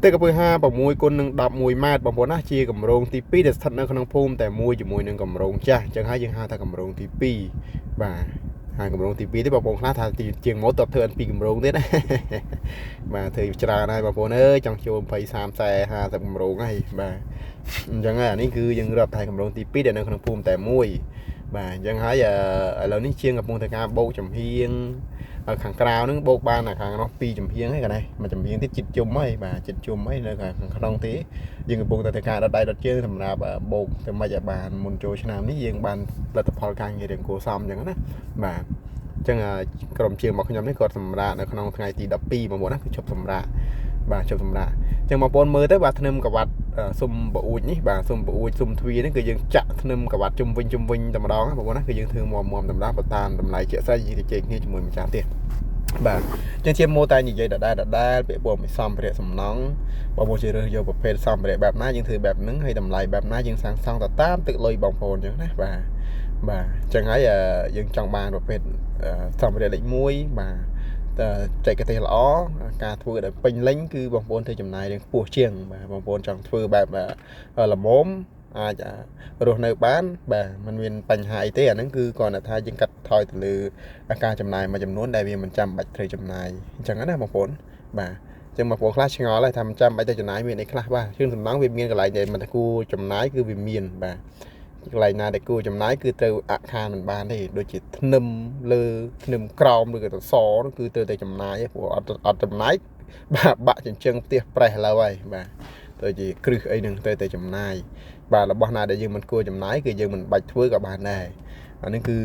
ទឹកកពើ56គុណនឹង11ម៉ែត្របងប្អូនណាជាកម្រងទី2ដែលស្ថិតនៅក្នុងភូមិតែមួយជាមួយនឹងកម្រងចាស់អញ្ចឹងហើយយើងហៅថាកម្រងទី2បាទហើយកម្រងទី2ទេបងប្អូនខ្លះថាជាងម៉ូតតបធ្វើអនពីកម្រងទៀតណាបាទធ្វើច្រើនហើយបងប្អូនអើយចង់ចូល20 30 40 50កម្រងហើយបាទអញ្ចឹងហើយអានេះគឺយើងរាប់ថាកម្រងទី2ដែលនៅក្នុងភូមិតែមួយបាទអញ្ចឹងហើយឥឡូវនេះជាងកំពុងធ្វើការបោកចំហៀងខាងក្រៅហ្នឹងបោកបានខាងនោះពីរចំហៀងហើយកណេះមួយចំហៀងទៀតចិត្តជុំហើយបាទចិត្តជុំហើយនៅខាងក្នុងទេយើងកំពុងតែធ្វើការដុតដៃដុតជើងសម្រាប់បោកទៅមិនឲ្យបានមុនចូលឆ្នាំនេះយើងបានលទ្ធផលការងាររៀងគួរសមអញ្ចឹងណាបាទអញ្ចឹងក្រុមជាងរបស់ខ្ញុំនេះគាត់សម្រាប់នៅក្នុងថ្ងៃទី12បងប្អូនណាគឺជប់សម្រាប់បាទជប់សម្រាប់អញ្ចឹងបងប្អូនមើលទៅបាទធ្នឹមកវ៉ាត់សុំបអួចនេះបាទសុំបអួចសុំទ្វារនេះគឺយើងចាក់ធ្នឹមកវ៉ាត់ជុំវិញជុំវិញតែម្ដងបងប្អូនណាគឺយើងធ្វើមមមតែម្ដងបើតាមតម្លៃជាក់ស្ដែងយើងទៅជែកគ្នាជាមួយម្ចាស់ទៀតបាទចឹងជាម៉ូតែនិយាយដដែលដដែលពាក្យពមសម្ភារៈសំណង់បងប្អូនជ្រើសរើសយកប្រភេទសម្ភារៈបែបណាយើងធ្វើបែបហ្នឹងហើយតម្លៃបែបណាយើងសាងសង់ទៅតាមទឹកលុយបងប្អូនចឹងណាបាទបាទចឹងហើយយើងចង់បានប្រភេទសម្ភារៈលេខ1បាទតើចែកទេសល្អការធ្វើដែលពេញលេញគឺបងប្អូនធ្វើចំណាយរៀងខ្ពស់ជាងបាទបងប្អូនចង់ធ្វើបែបល្មមអាចរស់នៅបានបាទมันមានបញ្ហាអីទេអាហ្នឹងគឺគ្រាន់តែថាយើងកាត់ថយទៅលើការចំណាយមួយចំនួនដែលវាមិនចាំបាច់ត្រូវចំណាយអញ្ចឹងណាបងប្អូនបាទអញ្ចឹងបងប្អូនខ្លះឆ្ងល់ហើយថាមិនចាំបាច់ទៅចំណាយមានអីខ្លះបាទជឿនសំណងវាមានកន្លែងដែលមិនគួរចំណាយគឺវាមានបាទកន្លែងណាដែលគួរចំណាយគឺត្រូវអាក់ខានមិនបានទេដូចជាធ្នឹមលើធ្នឹមក្រោមឬក៏សសរគឺត្រូវតែចំណាយព្រោះអត់អត់ចំណាយបាទបាក់ចិញ្ចឹងផ្ទះប្រេះឡើយហើយបាទទៅជាគ្រឹះអីហ្នឹងត្រូវតែចំណាយបាទរបស់ណាដែលយើងមិនគួរចំណាយគឺយើងមិនបាច់ធ្វើក៏បានដែរអានេះគឺ